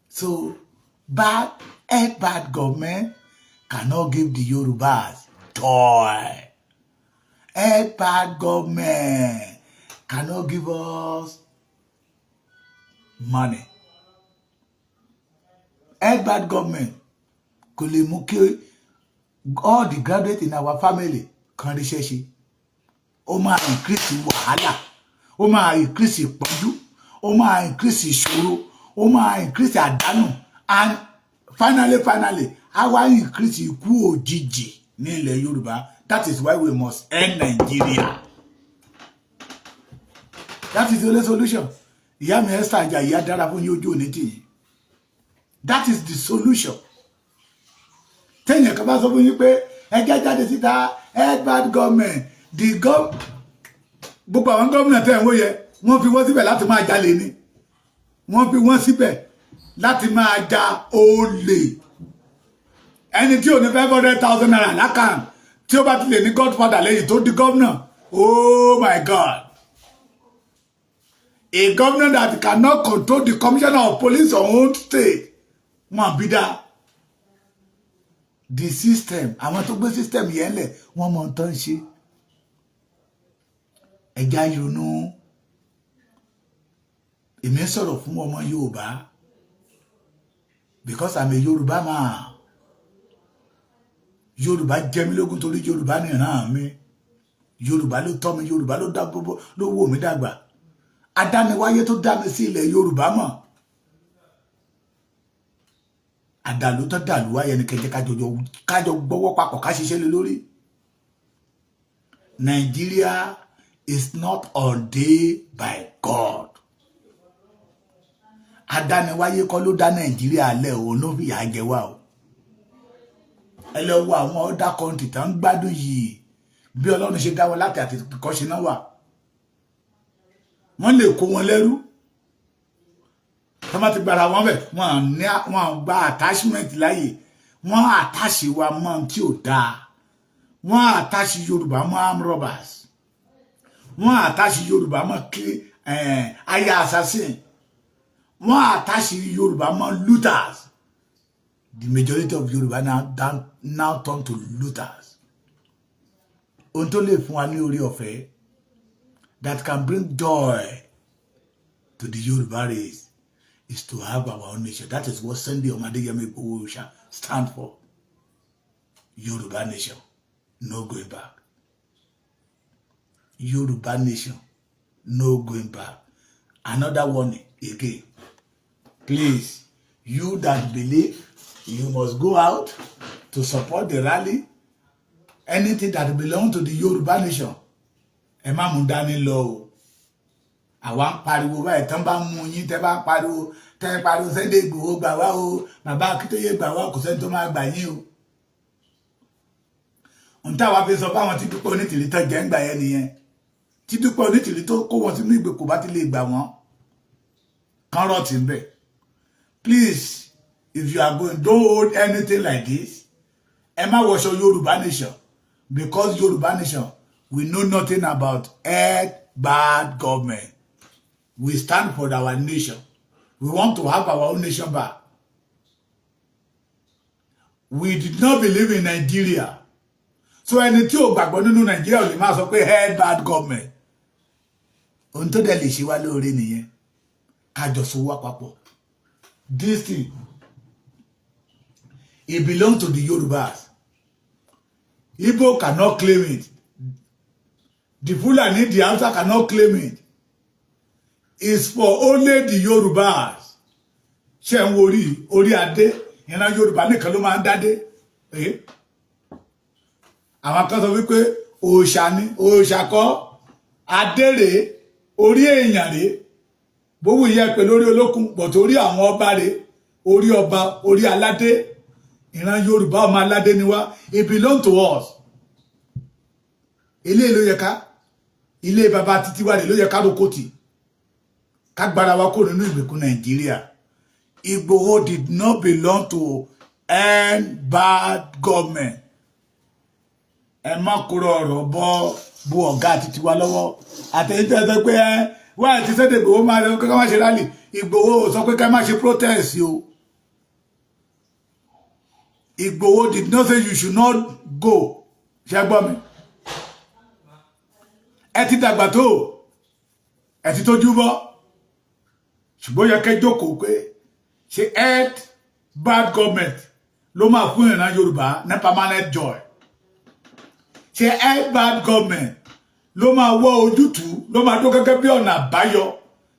So bad head bad government cannot give the Yorubas joy. Head bad government cannot give us money. Head bad government kò lè mú kí all the graduates in our family kan ríṣẹ́ ṣe. Ó máa increase wàhálà, ó máa increase ìpọ́njú, ó máa increase ìṣòro, ó máa increase àdánù, and finally, finally, á wá increase ikú òjijì ní ilẹ̀ Yorùbá. That is why we must end Nigeria. That is the only solution. Ìyá mi Esther Ajayi, ìyá dára fún yín, ojú òní tì yín. That is the solution. Téèyàn kan bá sọ fún yín pé ẹjẹ́ jáde síta, head bad government, the gov gbogbo àwọn gómìnà tẹ̀ ń wò yẹ, wọ́n fi wọ́n síbẹ̀ láti máa jalè ni. Wọ́n fi wọ́n síbẹ̀ láti máa ja olè. Ẹni tí ò ní ₦500,000 l'account, tí ó bá ti lè ní godfather lẹ́yìn tó di gómìnà, oh my God, a governor that cannot control the commissioner of police on own state, wọn bí dá. The system, àwọn tó gbé system yẹn lẹ̀, wọ́n mọ ohun tó ń ṣe. Ẹja ronú. Èmi ń sọ̀rọ̀ fún ọmọ Yorùbá because I'm a Yorùbá man. Yorùbá jẹ mí lógún torí Yorùbá nìran mi. Yorùbá ló tọ́ mi, Yorùbá ló dá gbogbo ló wò mí dàgbà. Adániwáyé tó dá mi sí ilẹ̀ Yorùbá mọ̀ àdàlú tó dàlú wáyé ni kẹjẹ kájọ gbọ́wọ́ papọ̀ ká ṣiṣẹ́ lé lórí. Nigeria is not ordained by God. Adániwáyé kọ́ ló dá Nàìjíríà lẹ̀, òun ló fìyà jẹ wá o. Ẹ lọ wo àwọn other country tó ń gbádùn yìí, bí Ọlọ́run ṣe dá wọn láti àtìkọ́ṣe náà wà. Wọ́n lè kó wọn lẹ́rú tó bá ti gbára wọn bẹ̀, wọ́n ní wọ́n gba attachment láàyè. Wọ́n attach wa mọ́ tí ò dáa. Wọ́n attach Yorùbá mọ́ armed robbers, wọ́n attach Yorùbá mọ́ kí aya assassin, wọ́n attach Yorùbá mọ́ looters. The majority of Yorùbá now turn to looters. Ohun tó lè fún wa ní orí ọ̀fẹ́ that can bring joy to the Yorùbá race is to have our own nation. That is what Sunday Adeyemo Igboho Oòṣà stand for. Yorùbá nation. no going back. Yorùbá nation, no going back. Another warning again, please, you that believe you must go out to support the rally, anything that belong to the Yorùbá nation, ẹ má mú dání lọ o. Àwa ń pariwo báyìí, tán bá mú yín, tẹ́ bá ń pariwo, tẹ́ ń pariwo Sunday Igboho gbà wá o, bàbá Akíntóyè gbà wá, kò sẹ́ni tó máa gbà yín o. Ohun táwa fi sọ fáwọn tí Dúpẹ́ Onítìrí tán jẹ́ ń gbà yẹn nìyẹn. Tí Dúpẹ́ Onítìrí tó kó wọn sínú ìgbèkùn bá ti lè gbà wọ́n kán rọ̀ tì ń bẹ̀. Please, if you are going, don't hold anything like this. Ẹ má wọṣọ Yorùbá nation, because Yorùbá nation, we know nothing about head bad government. We stand for our nation. We want to have our own nation back. We did not believe in Nigeria, so ẹni tí ò gbàgbọ́ nínú Nàìjíríà ò lè máa sọ pé head bad government. Ohun tó dẹ̀ lè ṣe wá lóore nìyẹn, kájọ so wá papọ̀. This thing, it belong to the Yorubas. Igbo cannot claim it, the Fulani, the Hausa cannot claim it. It's for only the Yorubas. Ṣe ń wo orí orí adé? Ìran Yorùbá nìkan ló máa ń dádé. Àwọn kan sọ wípé òòṣà ni. Òòṣà kọ́, adé rèé, orí èèyàn rèé. Gbówó ìyá pé lórí olókun bọ̀tò, orí àwọn ọba rèé, orí ọba, orí aládé. Ìran Yorùbá, ọmọ aládé ni wá. It belong to us. Ilé ló yẹ ká, ilé baba títí wa rè ló yẹ ká roko tì, ká gbára wa kó nínú ìgbèkùn Nàìjíríà. Igboho did not belong to any bad government. Ẹ má kúrò ọ̀rọ̀ bọ́ bu ọ̀gá títí wa lọ́wọ́. Àtẹ̀yìntẹ́ sọ pé ẹ wá ti Sunday Igboho máa lọ ká má ṣe rally. Igboho sọ pé ká má ṣe protest o. Igboho did not say you should not go. Ṣé gbọ́ mi? Ẹ ti dàgbà tó, ẹ ti tójú bọ́, ṣùgbọ́n yẹ kẹ́ jókòó pé ṣe head bad government ló máa fún ìran Yorùbá ní permanent joy? Ṣe head bad government ló máa wọ́ ojútùú, ló máa dó gẹ́gẹ́ bí ọ̀nà àbáyọ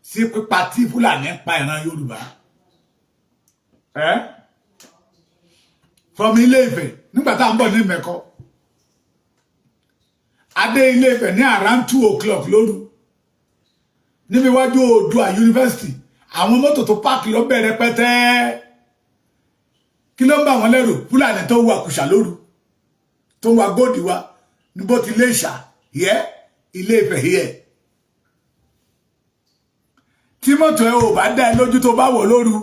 sí pípa tí Fúlàní ń pa ìran Yorùbá? Ẹ́ from Ilé Ifẹ̀, nígbà tá à ń bọ̀ ní Ìmẹ̀kọ, adé Ilé Ifẹ̀ ní around 2 o'clock lóru, níbi iwájú Oòduà University, àwọn mọ́tò tó park lọ bẹ̀rẹ̀ pẹ́tẹ́. Kí ló ń bà wọ́n lẹ́rù? Fúlàní tó ń wa kùsà lóru, tó ń wa gold wa níbo ti Iléṣà yẹ, Ilé Ifẹ̀ yẹ. Tí mọ́tò ẹ ò bá dá ẹ lójú tó bá wọ̀ lóru,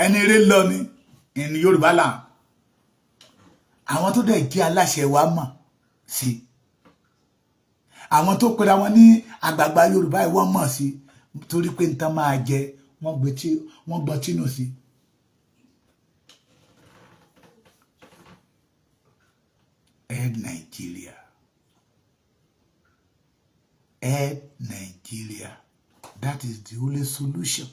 ẹni eré lọ ni in Yorùbá land. Àwọn tó dẹ̀ jẹ́ aláṣẹ wa mọ̀ sí, àwọn tó pera wọn ní àgbààgbà Yorùbá yìí, wọ́n mọ̀ sí, torí pé nǹkan máa jẹ wọ́n gbé tí wọ́n gbọ́ tínú sí. End Nigeria, end Nigeria, that is the only solution.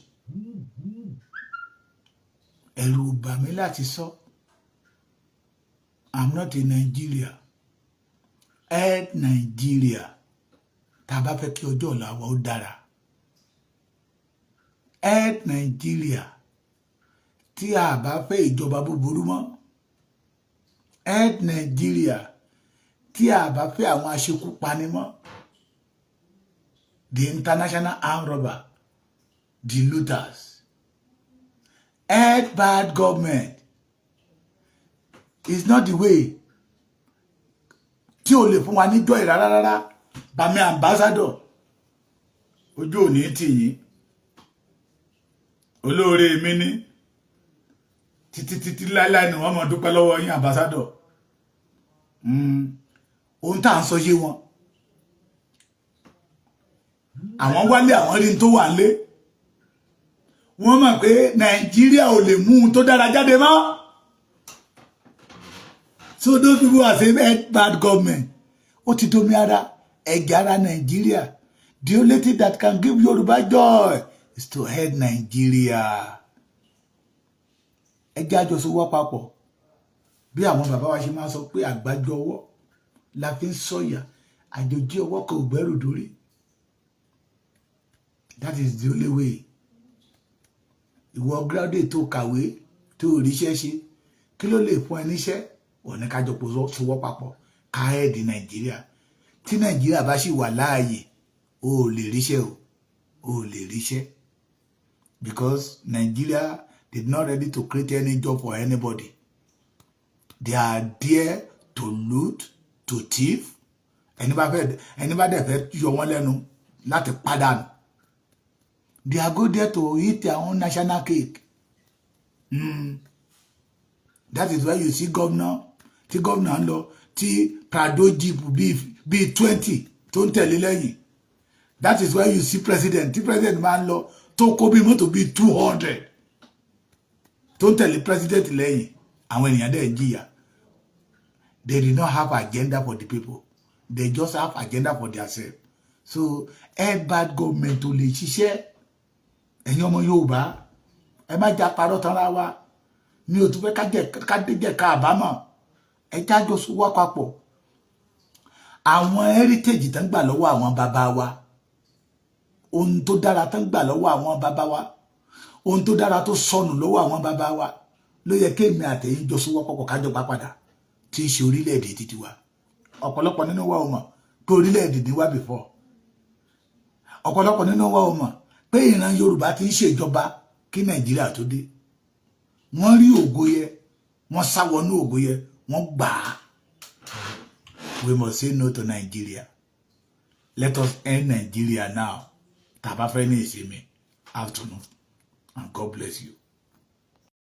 Ẹ̀rù ò bà mí láti sọ. I'm not in Nigeria. End Nigeria, tá a bá fẹ́ kí ọjọ́ ọ̀la wa ó dára. End Nigeria, tí a bá fẹ́ ìjọba búburú mọ́. End Nigeria, tí a bá fẹ́ àwọn aṣekúpani mọ́, the international armed robber, the looters. End bad government is not the way tí o lè fún wa ní joy rárá rárá. Bami ambassador, ojú òní tì yín, olóore mi ní títí títí láíláí ni wọ́n mọ̀ dúpẹ́ lọ́wọ́ yín, ambassador. Ohun tá à ń sọ yé wọn. Àwọn wálé, àwọn rí tó wà nílé, wọ́n mọ̀ pé Nàìjíríà ò lè mú un tó dára jáde mọ́. So those people are saying bad government, ó ti domi ara ẹ̀jẹ̀ ara Nàìjíríà. The only thing that can give Yorùbá joy is to head Nigeria. Ẹ jẹ́ àjọṣe wá papọ̀, bí àwọn bàbá wa ṣe máa sọ pé àgbájọ ọwọ́. La fi ń sọ̀yà, àjòjì ọwọ́ kan ò gbẹ́rù dórí. That is the only way. Ìwọ graduate tó kàwé, tó ríṣẹ́ ṣe, kí ló lè fún ẹ níṣẹ́? Wọ́n ní ká jọ sowọ́ papọ̀ ká end Nàìjíríà. Tí Nàìjíríà bá sì wà láàyè, o ò lè ríṣẹ́ o, o ò lè ríṣẹ́, because Nigeria did not ready to create any job for anybody. They are there to loot, to thief. Ẹni bá fẹ́, ẹni bá dẹ̀ fẹ́ yọ wọ́n lẹ́nu láti pàdánù. They are go there to eat their own national cake. That is why you see governor, tí governor ń lọ, tí Prado jeep bíi 20 tó ń tẹ̀lé lẹ́yìn. That is why you see president, tí president máa ń lọ, tó kó bí mọ́tò bíi 200 tó ń tẹ̀lé president lẹ́yìn. Àwọn ènìyàn dẹ̀ ń jìyà. They did not have agenda for the people, they just have agenda for their self. So ẹ bad government ò lè ṣiṣẹ́. Ẹ̀yin ọmọ Yorùbá, ẹ má jà parọ́ tanra wa. Mi ò tún fẹ́ ká déjẹ̀ ká àbámọ̀. Ẹ jájọ wá papọ̀. Àwọn heritage tán gbà lọ́wọ́ àwọn bàbá wa, ohun tó dára tán gbà lọ́wọ́ àwọn bàbá wa, ohun tó dára tó sọnù lọ́wọ́ àwọn bàbá wa ló yẹ kéèmí àtẹ̀yìn jọ sówọ́ pọ̀pọ̀ kájọ pa padà, tí í ṣe orílẹ̀-èdè títí wa. Ọ̀pọ̀lọpọ̀ nínú wa ò mọ̀ pé orílẹ̀-èdè ní wá before. Ọ̀pọ̀lọpọ̀ nínú wa ò mọ̀ pé ìran Yorùbá ti ń ṣèjọba kí Nàìjíríà tó dé. Wọ́n rí ògo yẹ, wọ́n sá wọnú ògo yẹ, wọ́n gbà á. We must say no to Nigeria. Let us end Nigeria now, tá a bá fẹ́ ní ìsinmi. Afternoon and God bless you.